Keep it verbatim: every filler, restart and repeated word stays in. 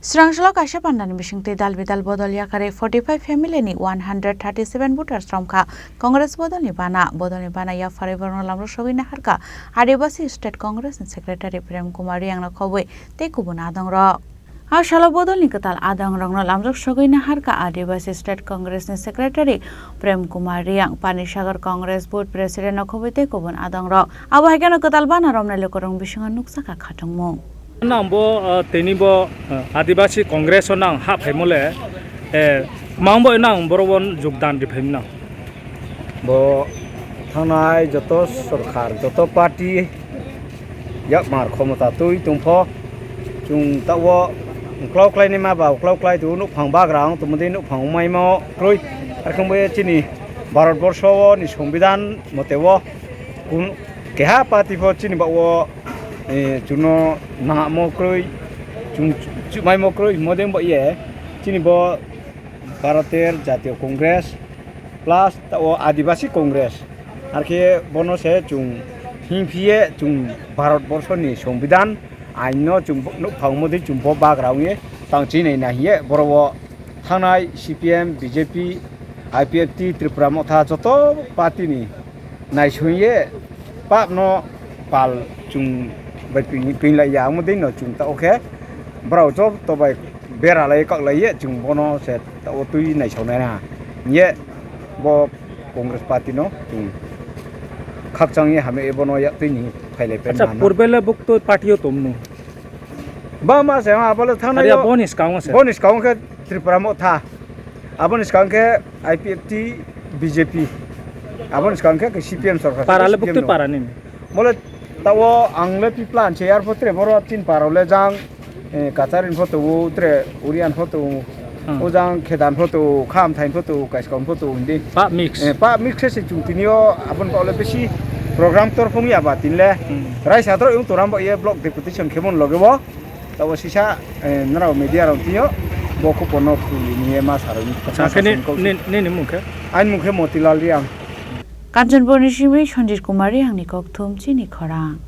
Srangsalao kaisa pandani bisingtwi dal bidal bodol yakarwi forty five family ni one hundred thirty seven voters romkha Congress bodolni bana. Bodolni bana yapharwi borokno lamrok sogwi naharkha Adibasi State Congress ni Secretary Prem Kumar Riang no khobwi tei kubun adongrok. A salo bodolni kwtal adongrokno lamrok sogwi naharkha Adibasi State Congress ni Secretary Prem Kumar Riang, Panisagar Congress Board President no khobwi tei kubun adongrok. Abo hai kheno kwtal bana romnai lukurokni bisingo nukjakha khatungmung. Nang bo, ah, tini bo, ah, Adibasi Congress o nang hap phaimo le, eh, mang bo nang borok bo jogdan ri phaimo nang. Bo thangnai joto sorkar, joto party yakmar khomota twi tongpho, chwng tabo uklau klainai ma ba uklau klai tu nukphang bagra wng tongmodi nukphang wngmaimo kroi. Arkhang bo chini Bharat borsho o ni Songbidan mote o kun keha party pho chini ba o, eh, chuno nangmo kroi, chung chumaimo kroi modem ba ye chini bo Bharater Jatiyo Congress plus ta o Adibasi Congress. Arkhe bono se chung hingphiye chung Bharat borsho ni Songbidan ain no chung bo-, nukphang modei chung bo bagra wngye tang chinai na hiye boro o thangnai C P M, B J P, I P F T, Tripura Motha joto party ni naisingye pap no pal chung bai ping, ping lai ya amo dei no chung ta okhe borok joto bai bera lai kok lai ye chung bono se ta o twi naisonai na ye bo Congress party no chung khakchang ye hame bono ya twi ni phai lai pen. Acha, purbe le buk to party o tom no. Ba ma se ma abole thang na. Boni skang se. Boni skang khe Tripura Motha. Aboni skang khe I P F T, B J P. Aboni skang khe C P M sorkar. Para le C P M bukti no. Para ni. Mole ta o ang le pi plan se airport re boro tin para le jang, eh, Kacharin photo u tre Urian photo. Hmm. O jang Khedan photo, Kham Thain photo, Kaiskon photo hindi. Pa mix. Eh, pa mix se chung tini o abon pa le bisi program tor phung ya ba tin le. Hmm. Rai sadro yung toram ba ye block deputation khemon loge bo. Tabo sisa, eh, nrao media rao tio, bo khupo no khuli ni ma saroni. Acha, khe ni, ni, ni, ni mung khe? Aini mung khe Motilal Riang. Kanchanpur ni simi Sanjit Kumar Riang ni kokthum chini khorang.